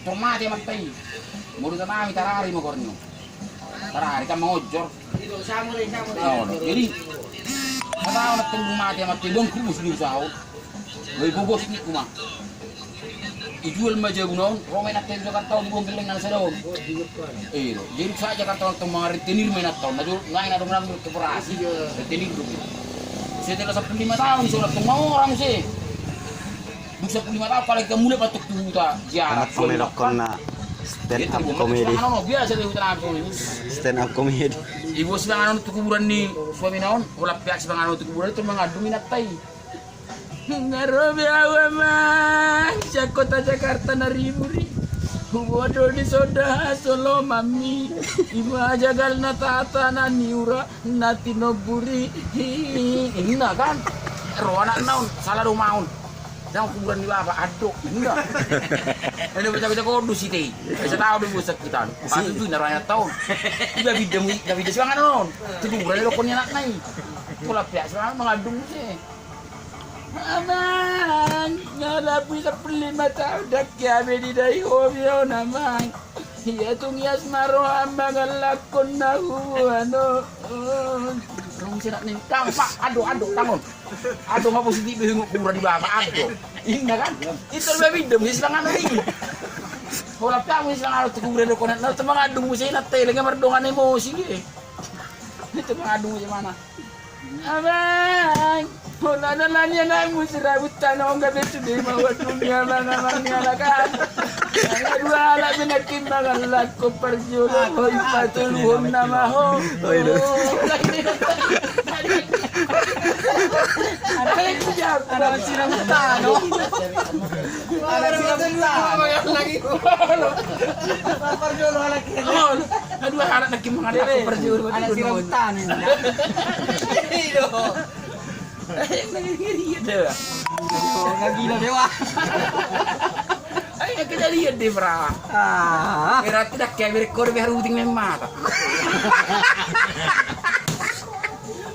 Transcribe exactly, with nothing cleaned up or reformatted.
Tor mate amanta i. Molo tanami tarari ma goarna. Tarari kan mangonjor. Jadi, sataon antong mate amanta i, dung kubus di usaha on. Boi bobos ni kuma. Ijual ma jabuna on, ro ma inanta i tu Jakarta on, dibuang gellengna na sada on. Iro, jadi sahat Jakarta on antong mangarentenir ma inanta on. Na jolo ngai na dong nang koperasi. Rentenir do. Setelah sampulu lima taon, so antong mamora muse. Dung sampulu lima taon, apalagi mulak ma antong tu huta. Ziarah. Anak pemain lokal na stand up comedy. Biasa do huta na. Stand up comedy. Iboan sipanganon tu kuburan ni suamina on, holan peak sipanganon tu kuburan i, antong mangandung inanta i. Nga ro be au amang sian kota Jakarta na ribur i. Huboto di sonda hasolomanmi. Ima jagal na tata na niura na tinombur i. Inna kan. Ro anakna on, sala do ma on. Dang kuburan ni bapa, ando. Inna. Enda baca-baca kodus ite. Bisa tahu do buat sakitan. Patuju na ro anakna on. Iba bidda mu, iba bidda sipanganon on. Tu kuburan i dokon ni anakna i. Holan peak sipanganon mangandung muse. Amang, nga lapu sampulu lima taon dang hea be didai ho be on amang. Ia tung ias ma roham mangalangkon na huboan on. Rong serak ni. Dang, Pak, ando, ando, tangon. Ando, nga positif be ingot kuburan ni bapa, ando. Inna kan? Ito be bidda muse sipanganon i. Holan peak muse sipanganon tu kuburan dokon anakna, antong mangandung muse inanta i, lenge mardongan emosi be. Antong mangandung muse ma. Amang, holan ala ni anakmu sirabut tano on gabe sude ma huandung ni amang-amang ni halak an. Nga dua halak be nangkin mangalangkon parjolo, ho i patoluhon nama ho. Anak sirabut tano. Anak sirabut tano. Parjolo anak. Nga dua halak nangkin mangalangkon parjolo. Anak sirabut tano. Iyo. Ngeri-ngeri do. Nga gila be wah. Ai, kejadian do, Bra. Ah. Berarti dang hea be rekor be haruting memata.